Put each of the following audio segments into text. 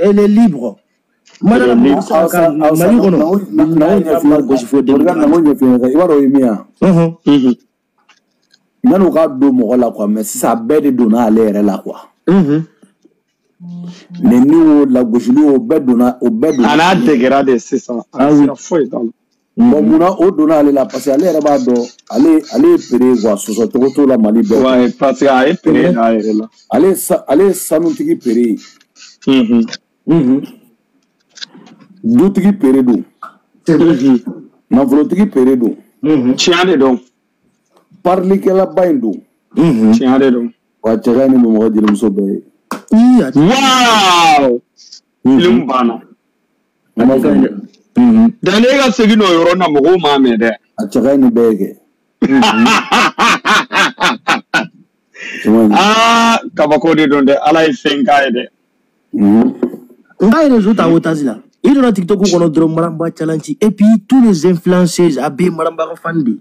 Elle est libre. Mali kɔnɔ. Na gosi fo den. Na ɲɛf'i i b'a dɔn o ye min ye. Yan'u ka don mɔgɔ la quoi, mais sisan a bɛɛ de donna ale yɛrɛ la quoi. Mais ni o lagosili o bɛɛ donna o bɛɛ donna. A n'a degera de sisan. A sera foyi t'a la. Bon munna o donna ale la parce que ale yɛrɛ b'a dɔn ale ye pere quoi, sɔsɔ cogo t'o la Mali bɛɛ. Ouais, parce que a ye pere a yɛrɛ la. Ale ye sanutigi pere ye. Dutigi pere don. Nafolotigi pere don. Tiɲɛ de don. Parlikɛlaba in don. Tiɲɛ de don. Wa cɛ ka ɲi ni Bamakɔ jelimuso bɛɛ ye. Waaw. Film banna. Dani e ka segin o yɔrɔ na mɔgɔw m'a mɛn dɛ. A cɛ ka ɲi ni bɛɛ ye kɛ. Aa kabako de don dɛ, Ala ye fɛn k'a ye dɛ. N ka réseau ta otage la. I donna TikTok kɔnɔ dɔrɔn Maramba challenge et puis tous les influenceurs a bɛɛ Maramba ka fan de.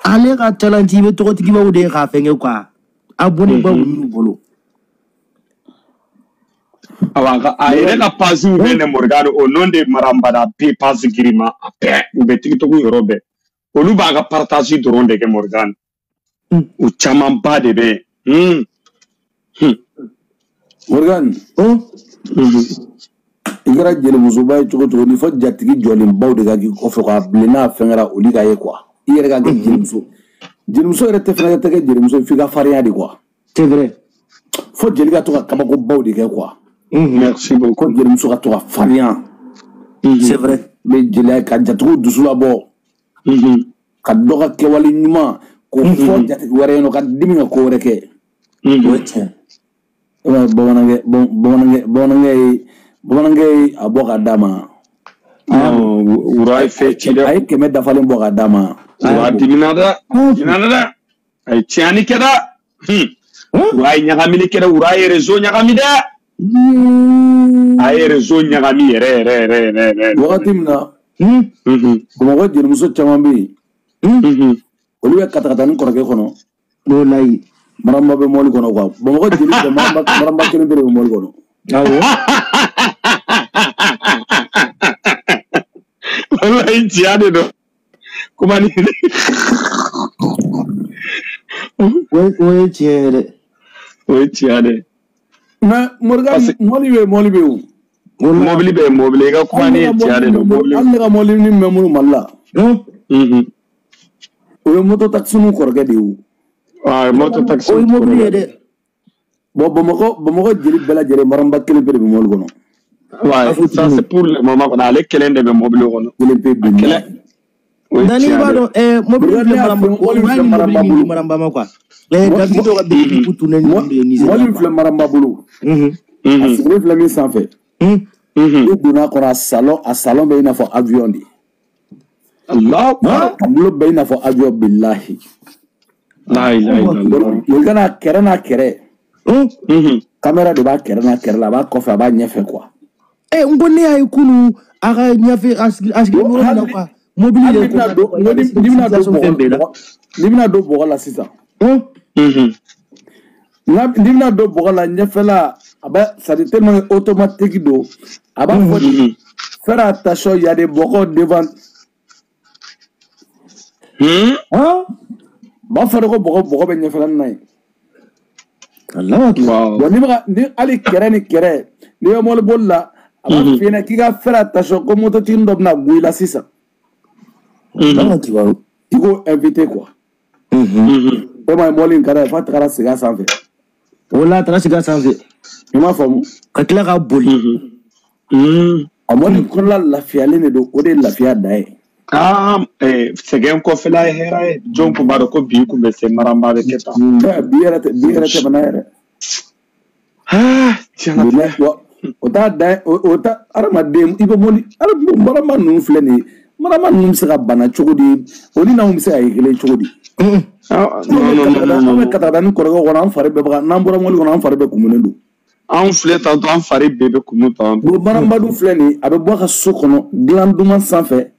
Ale ka challenge i bɛ tɔgɔtigibaw de ye k'a fɛngɛ quoi. Abonné baw b'u bolo. Awa a yɛrɛ ka page bɛ ne Morgan au nom de Maramba da bɛɛ page girima a bɛɛ u bɛ TikTok yɔrɔ bɛɛ. Olu b'a ka partage dɔrɔn de kɛ Morgan. U camanba de bɛ yen. Morgan. I kɛra jelimusoba ye cogo cogo ni fɔ jatigi jɔlenbaw de ka k'i kɔfɛ k'a bilen n'a fɛn kɛra olu ka ye quoi. I yɛrɛ ka kɛ jelimuso. Jelimuso yɛrɛ tɛ fɛnɛ tɛ kɛ jelimuso f'i ka farinya de quoi. C'est vrai. Fo jeli ka to ka kabakobaw de kɛ quoi. Merci beaucoup. Ko jelimuso ka to ka farinya. C'est vrai. Mais jeliya ka jatigiw dusu labɔ. Ka dɔ ka kɛwale ɲuman k'o fɔ jatigi wɛrɛ ɲɛna ka dimi ka ko wɛrɛ kɛ. O ye tiɲɛ. E b'a ye bamanankɛ ye a bɔ ka d'a ma. Wura ye fɛn ci dɛ. A ye 100 dafalen bɔ ka d'a ma. Wura dimina dɛ. Dimina dɛ. A ye tiɲɛni kɛ dɛ. Wura ye ɲagamini kɛ dɛ. Wura ye réseau ɲagami dɛ. A ye réseau ɲagami yɛrɛ yɛrɛ yɛrɛ yɛrɛ. Wagati min na. Bamakɔ jelimuso caman bɛ yen. Olu bɛ katakatanin kɔrɔkɛ kɔnɔ. Walayi. Maramba bɛ mɔbili kɔnɔ quoi. Bamakɔ jeli bɛɛ Maramba kelen pe de bɛ mɔbili kɔnɔ. Awɔ. Walayi tiɲɛ de don. Kuma ni. O ye tiɲɛ ye dɛ. O ye tiɲɛ de. Mais Morgan mɔbili bɛ yen o. Mɔbili bɛ yen mɔbili i ka kuma ni ye tiɲɛ de don mɔbili. Hali ne ka mɔbili min bɛ minnu Mali la. O ye moto taxi ninnu kɔrɔkɛ de ye o. Ah moto taxi. O ye mɔbili ye dɛ. Bon Bamakɔ jeli bɛɛ lajɛlen Maramba kelen pe de bɛ mɔbili kɔnɔ. Ouais, ça c'est pour le moment kɔnɔ ale kelen de bɛ mɔbili kɔnɔ. Kelen pe bi. Kelen. Dani i b'a dɔn mɔbili filɛ Maramba o ye mɔbili Maramba ma quoi. Davido ka bɛ tourner ni bɛ Niger. Mɔbili filɛ Maramba bolo. A sigilen filɛ min sanfɛ. I donna a kɔnɔ a salon bɛ i n'a fɔ avion de. Allah. A bolo bɛ i n'a fɔ avion bilahi. La ilaha illallah. Morgan a kɛrɛ n'a kɛrɛ. Caméra de b'a kɛrɛ n'a kɛrɛ la a b'a kɔfɛ a b'a ɲɛfɛ quoi. N ko ne y'a ye kunun a ka ɲɛfɛ a sigilen yɔrɔ min na quoi. Mobili de ko n'i bɛna don bɔgɔ la sisan. N'i bɛna don bɔgɔ la ɲɛfɛla a bɛ c'est à dire tellement automatique don a b'a fɔ de faire attention il y a des bɔgɔ devant. B'a fɔ de ko bɔgɔ bɛ ɲɛfɛla nin na yen. Bon ni bɛ ni hali kɛrɛ ni kɛrɛ n'i bɛ mɔbili boli la a b'a f'i ɲɛna k'i ka faire attention ko mototigi dɔ bɛna gun i la sisan. I k'o invité quoi. E ma ye mɔbili in ka d'a ye f'a tagara sigi a sanfɛ. O la a taara sigi a sanfɛ. I m'a faamu. Ka tila ka boli. A mɔbili kɔnɔla lafiyalen de don o de ye lafiya dan ye. Ah, sɛgɛn kɔfɛla ye hɛrɛ ye. Jɔn kun b'a dɔn ko bi kun bɛ se Maramba bɛ kɛ tan. Bi yɛrɛ tɛmɛna yɛrɛ. Ah, tiɲɛna. O t'a dan ye o t'a hadamaden i bɛ mɔbili Maramba ninnu filɛ nin ye. Maramba ninnu bɛ se ka bana cogo di o ni n'anw bɛ se ka kɛ kelen cogo di. An bɛ katakatanin kɔrɔkɛ kɔnɔ an fari bɛɛ bɛ n'an bɔra mɔbili kɔnɔ an fari bɛɛ kumunen don. Anw filɛ tantɔ an fari bɛɛ bɛ kumu tan. Bon Maramba dun filɛ nin ye a bɛ bɔ a ka so kɔnɔ dilan duman sanfɛ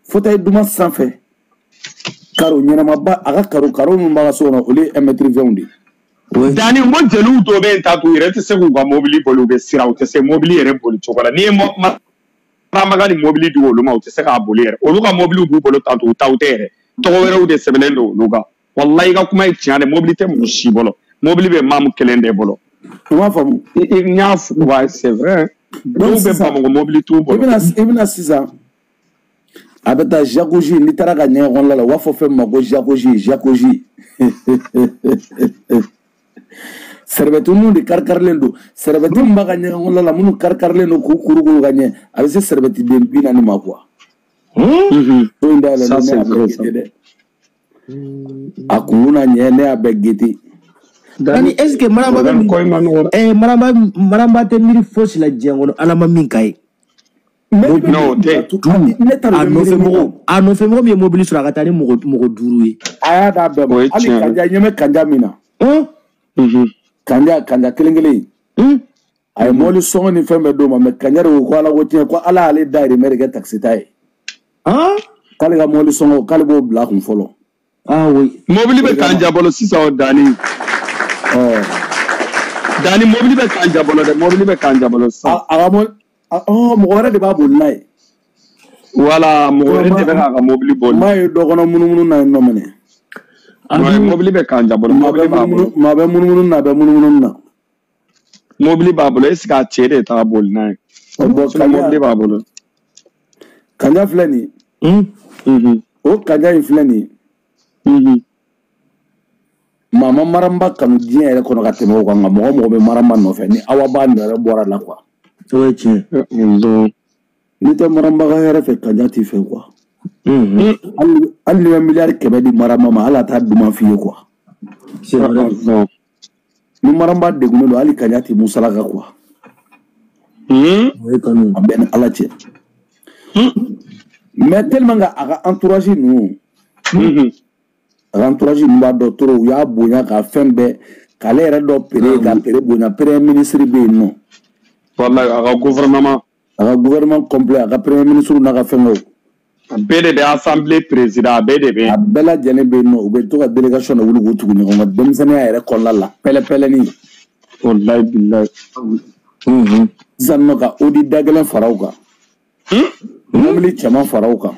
fauteuil duman sanfɛ karo ɲɛnamaba a ka karo min b'a ka so kɔnɔ olu ye 1m20 de ye. Dani n ko jeliw dɔw bɛ yen ta t'u yɛrɛ tɛ se k'u ka mobili boli u bɛ siran u tɛ se mobili yɛrɛ boli cogo la n'i ye Maramba ni mobili di olu ma u tɛ se k'a boli yɛrɛ olu ka mobiliw b'u bolo tan u taw tɛ yɛrɛ tɔgɔ wɛrɛw de sɛbɛnnen don olu kan walahi i ka kuma ye tiɲɛ de mobili tɛ mɔgɔ si bolo mobili bɛ maamu kelen de bolo. I m'a faamu. N y'a fɔ wa c'est vrai dɔw bɛ Bamakɔ mobili t'u bolo. I bɛna sisan a bɛ taa jacuzzi n'i taara ka ɲɛgɛn kɔnɔna la u b'a fɔ fɛn min ma ko jacuzzi. Sɛrɛbɛti minnu de kari-karilen don sɛrɛbɛti min b'a ka ɲɛgɛn kɔnɔna la minnu kari-karilen don k'u kurukuru ka ɲɛ a bɛ se sɛrɛbɛti den 40 ma quoi. So in dayɛlɛ ne y'a bɛɛ gete dɛ. A kunkun n'a ɲɛ ne y'a bɛɛ gete. Dani est-ce que Maramba bɛ Maramba tɛ miiri fosi la diɲɛ kɔnɔ Ala ma min k'a ye. Non tɛ. Ne t'a dɔn a nɔfɛ mɔgɔ min ye mobili sɔrɔ a ka taa ni mɔgɔ 5 ye. A y'a d'a bɛɛ ma hali kanja ɲɛ bɛ kanja min na. Kanja kelen kelen a ye mobili sɔngɔ ni fɛn bɛɛ d'o ma mais kanja de ko ko Ala ko tiɲɛ ko Ala y'ale dahirimɛ de kɛ takisita ye. K'ale ka mobili sɔngɔ k'ale b'o bila a kun fɔlɔ. Ah oui. Mobili bɛ kanja bolo sisan o Dani. Dani mobili bɛ kanja bolo dɛ mobili bɛ kanja bolo sisan. A ka mobili mɔgɔ wɛrɛ de b'a boli n'a ye. Voilà mɔgɔ wɛrɛ de bɛ k'a ka mobili boli. Maa ye dɔ kɔnɔ munumunu na yen nɔ minɛ. Mobili bɛ kanja bolo mobili b'a bolo. Maa bɛ munumunu na a bɛ munumunu na. Mobili b'a bolo est ce que a cɛ de t'a boli n'a ye. Mobili b'a bolo. Kanja filɛ nin ye. O kanja in filɛ nin ye. Maa ma Maramba kanu diɲɛ yɛrɛ kɔnɔ ka tɛmɛ o kan nka mɔgɔ mɔgɔ bɛ Maramba nɔfɛ ni Awa ba yɛrɛ bɔra la quoi. O ye tiɲɛ. N'i tɛ Maramba ka hɛrɛ fɛ kanja t'i fɛ quoi. Hali n'i bɛ miliyari 100 di Maramba ma hali a t'a duman f'i ye quoi. Ni Maramba degunnen don hali kanja t'i musalaka quoi. A bɛɛ ni Ala cɛ. Mais tellement que a ka entourage ninnu. A ka entourage ninnu b'a dɔn trop u y'a bonya k'a fɛn bɛɛ k'ale yɛrɛ dɔ pere ka pere bonya premier ministre bɛ yen nɔ. Wallahi a ka gouvernement. A ka gouvernement complet a ka premier ministre n'a ka fɛngɛw. A bɛɛ de bɛ assemblée président a bɛɛ de bɛ. A bɛɛ lajɛlen bɛ yen nɔ u bɛ to ka délégation de wuli k'u tugu ɲɔgɔn kɔ denmisɛnninya yɛrɛ kɔnɔna la pɛlɛpɛlɛni. Wallahi billahi. Sisan nɔ ka odi da gɛlɛn fara u kan. Mobili caman fara u kan.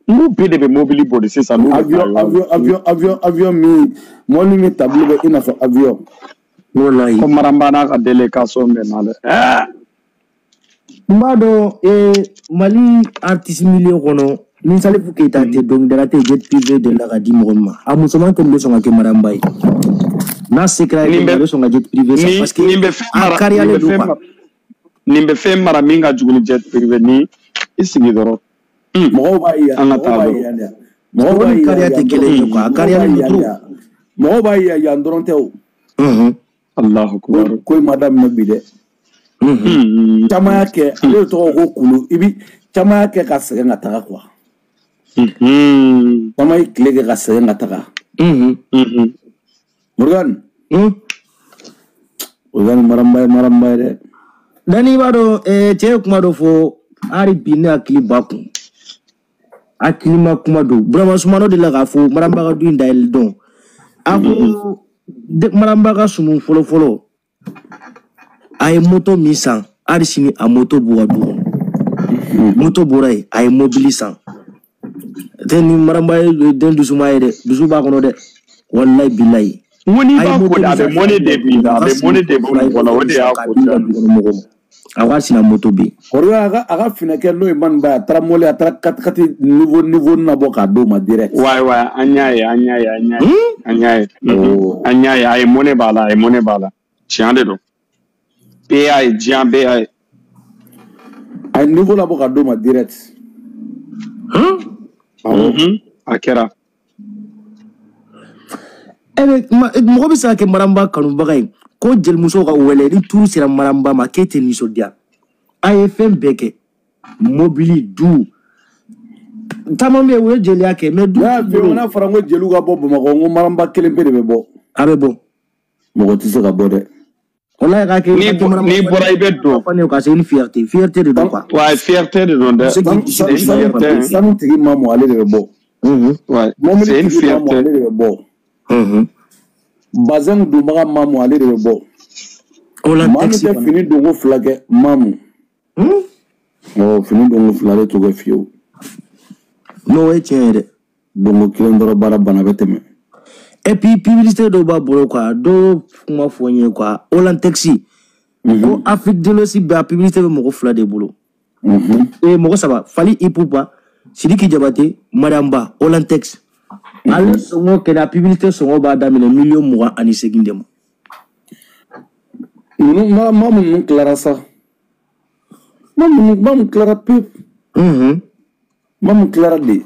N'u bɛɛ de bɛ mobili boli sisan. Avion min mobili min tableau bɛ i n'a fɔ avion. Wallahi. Ko Maramba n'a ka délégation bɛ na dɛ. N b'a dɔn Mali artiste milieu kɔnɔ ni Salifu Keyita tɛ dɔnkilidala tɛ jet privé de la ka di mɔgɔ min ma a musoman kɔni bɛ sɔn ka kɛ Maramba ye n'a se kɛra ye a bɛ sɔn ka jet privé san parce que a kariyalen don quoi. Nin bɛ fɛn mara min ka jugu ni jet privé ni i sigi dɔrɔn. Mɔgɔw b'a ye an ka taa dɔrɔn. Mɔgɔw b'a ye kariya tɛ kelen ye quoi a kariyalen don trop. Mɔgɔw b'a ye yan dɔrɔn tɛ o. Allahu akbar. Ko in ma daminɛ bi dɛ. Caman y'a kɛ ale tɔgɔ ko kulu i bi caman y'a kɛ ka sɛgɛn ka taga quoi. Caman ye tile kɛ ka sɛgɛn ka taga. Morgan. Morgan Maramba ye Maramba ye dɛ. Dani i b'a dɔn cɛ ye kuma dɔ fɔ hali bi ne hakili b'a kun. Hakili ma kuma don Burama Sumano de la k'a fɔ Maramba ka du in dayɛlɛ dɔn. A ko Maramba ka sumu fɔlɔ fɔlɔ. A ye moto min san hali sini a moto b'u ka du kɔnɔ. Moto bɔra yen a ye mobili san. Tɛ ni Maramba ye den dusuma ye dɛ dusu b'a kɔnɔ dɛ walayi bilayi. N ko n'i b'a ko a bɛ mɔni de b'i la a bɛ mɔni de b'u kɔnɔ o de y'a ko mɔgɔ ma. A ko hali sini a moto bɛ yen. Kɔrɔ a ka finɛkɛ n'o ye Maniba ye a taara mobili a taara katikati niveau nabɔ k'a d'o ma direct. Wayi wayi an y'a ye an y'a ye an y'a ye an y'a ye an y'a ye a ye mɔnɛ b'a la a ye mɔnɛ b'a la tiɲɛ de don. Bɛɛ y'a ye diɲɛ bɛɛ y'a ye. A ye niveau labɔ ka d'o ma direct. A kɛra. Mɔgɔ bɛ se ka kɛ Maramba kanubaga ye ko jelimuso ka wele ni turu sera Maramba ma k'e tɛ nisɔndiya. A ye fɛn bɛɛ kɛ mobili du caman bɛ yen u ye jeliya kɛ mais du. Ne y'a f'i ye n'a fɔra ko jeliw ka bɔ Bamakɔ n ko Maramba kelen pe de bɛ bɔ. A bɛ bɔ. Mɔgɔ tɛ se ka bɔ dɛ. Wallahi k'a kɛ n'i bɔra i bɛ don. Ka c'est une fierté fierté de don quoi. Ouais fierté de don dɛ. Sanu tigi ma mɔ ale de bɛ bɔ. Ouais c'est une fierté. Ale de bɛ bɔ. Bazin donbaga Mamu ale de bɛ bɔ. Maa min tɛ fini donko fila kɛ Mamu. Ɔ fini donko fila ale t'o kɛ fiyewu. N'o ye tiɲɛ ye dɛ. Donko kelen dɔrɔn baara banna bɛ tɛmɛ. Et puis publicité dɔw b'a bolo quoi, dɔw kuma fɔ n ye quoi, Holland Taxi. Ko Afrique de l'Ouest bɛɛ a publicité bɛ mɔgɔ fila de bolo. Mɔgɔ saba, Fally Ipupa, Sidiki Diabaté, Mariam Ba, Holland Taxi. Ale sɔngɔ kɛra publicité sɔngɔ b'a daminɛ 28 millions de ma. Ninnu Mamu ninnu tilara sa. Mamu tilara pewu. Mamu tilara de.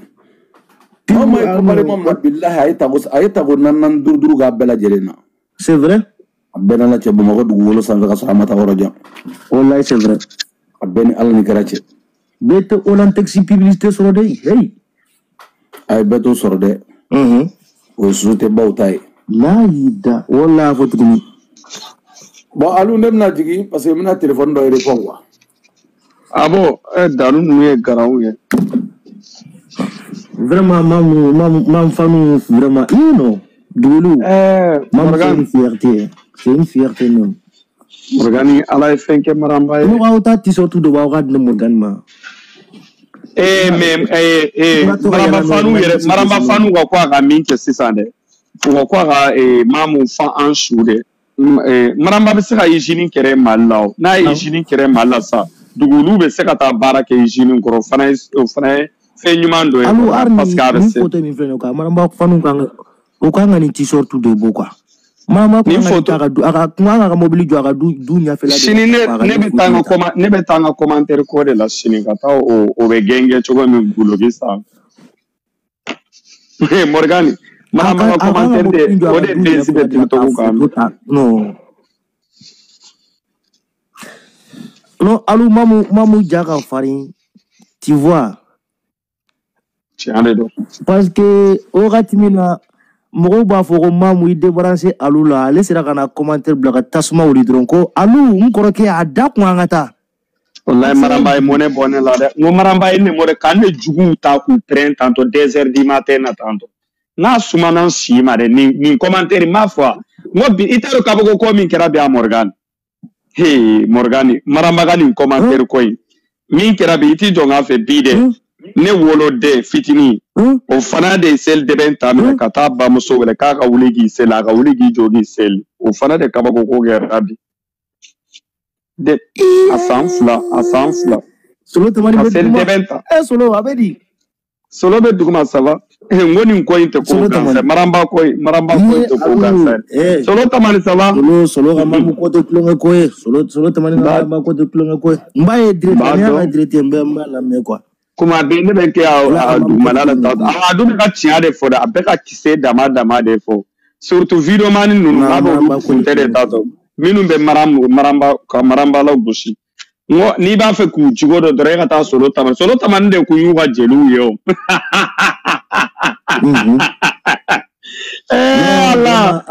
Mamu ye comparé Mamu na bilahi a ye tako 4 4 5 5 k'a bɛɛ lajɛlen na. C'est vrai? A bɛɛ n'Ala cɛ Bamakɔ dugukolo sanfɛ ka sɔrɔ a ma taa yɔrɔ jan. Wallahi c'est vrai. A bɛɛ ni Ala ni kɛra cɛ. Bɛɛ tɛ Holland Taxi publicité sɔrɔ dɛ. Hey. A ye bɛɛ t'o sɔrɔ dɛ. O ye société baw ta ye. Layida wallahi a fɔ tuguni. Bon Aliou ne bɛna jigin parce que n bɛna téléphone dɔ répond quoi. Ah bon, dalu ninnu ye garaw ye. Vraiment Mamu Mamu Mamu Fanou vraiment non Doulou. Mamu c'est une fierté. C'est une fierté même. Morgani Ala ye fɛn kɛ Maramba ye. Mɔgɔ aw ta t-shirt dɔ b'aw ka di ne Morgani ma. Mais Maramba Fanou yɛrɛ Maramba Fanou ka ko a ka min kɛ sisan dɛ. U ka ko a ka Mamu fan an su dɛ. Maramba bɛ se ka usine kɛrɛ Mali la o. N'a ye usine kɛrɛ Mali la sisan, dugukolo bɛ se ka taa baara kɛ usine kɔrɔ. O fana ye fɛn ɲuman dɔ ye. Alu ari parce que a bɛ nin se. photo min filɛ nin ye quoi, Maramba Fanou kan ka o kan ka nin t-shirt de bɔ quoi. Maramba Nin kan ka nin photo ta ka du a ka kuma ka mobili jɔ a ka du ɲɛfɛla de la. Sini ne bɛ taa n ka comment ne bɛ taa n ka commentaire ko de la sini ka taa o bɛ gɛngɛ cogo min guloki sanfɛ. Morgani Maramba ka A kan ka commentaire de mobili jɔ a o ka de du base bɛ ɲɛfɛla de la k'a TikTok kan. photo ta. Non. Non, Alu Mamu ja ka farin. Tu vois. Tiɲɛ de don. Parce que wagati min na mɔgɔw b'a fɔ ko Mamu i débranché Alu la, ale sera ka na commentaire bila ka tasuma wuli dɔrɔn ko Alu n kɔrɔkɛ a da kun an ka taa. Wallahi Maramba ye mɔnɛ bɔ ne la dɛ. N ko Maramba ye ne mɔnɛ k'an ne juguw ta k'u pɛrɛn tantôt 2 heures du matin na tantôt. N'a sumana n si ma dɛ nin commentaire n m'a fɔ wa. N ko bi i t'a dɔn kabako ko min kɛra bi a Morgan. Hey Morgani Maramba ka nin commentaire ko in min kɛra bi i t'i jɔ n k'a fɛ bi dɛ. Ne woloden fitinin o fana de ye seli dɛbɛn ta minɛ ka taa bamuso wele k'a ka wuli k'i seli a ka wuli k'i jɔ k'i seli o fana de kabako ko kɛra bi de a san 2 a san 2. Solo tamani ka bɛ seli duguma. dɛbɛn ta. Solo a bɛ di? Solo bɛ duguma ça va. N ko nin ko in tɛ ko Solo gansan tamani. Maramba ko in Ye tɛ ko Alu gansan ye. Solo tamani ça va. Solo ka Mamu ko tɛ tulonkɛ ko ye. Solo tamani ka Ba Maramba ko tɛ tulonkɛ ko ye. N b'a ye direct b'a ne y'a ka dɔn direct ye n bɛ n b'a lamɛn quoi. Kuma bɛɛ ne bɛ kɛ Wala ka a Mamu ko tɛ dugumana la tulonkɛ ta ko ye. a dun bɛ ka tiɲɛ de fɔ dɛ a bɛɛ ka kisɛ dama dama de fɔ surtout videomani ninnu Na n'a b'olu Maramba ko tɛ kunte de tulonkɛ ta ko tɔ ye. minnu bɛ Maramba ka Maramba la gosi n ko n'i b'a fɛ k'u cogo dɔ dɔrɔn e ka taa Solo Tamani Solo Tamani de kun y'u ka jeliw ye o. Non, Ala vraiment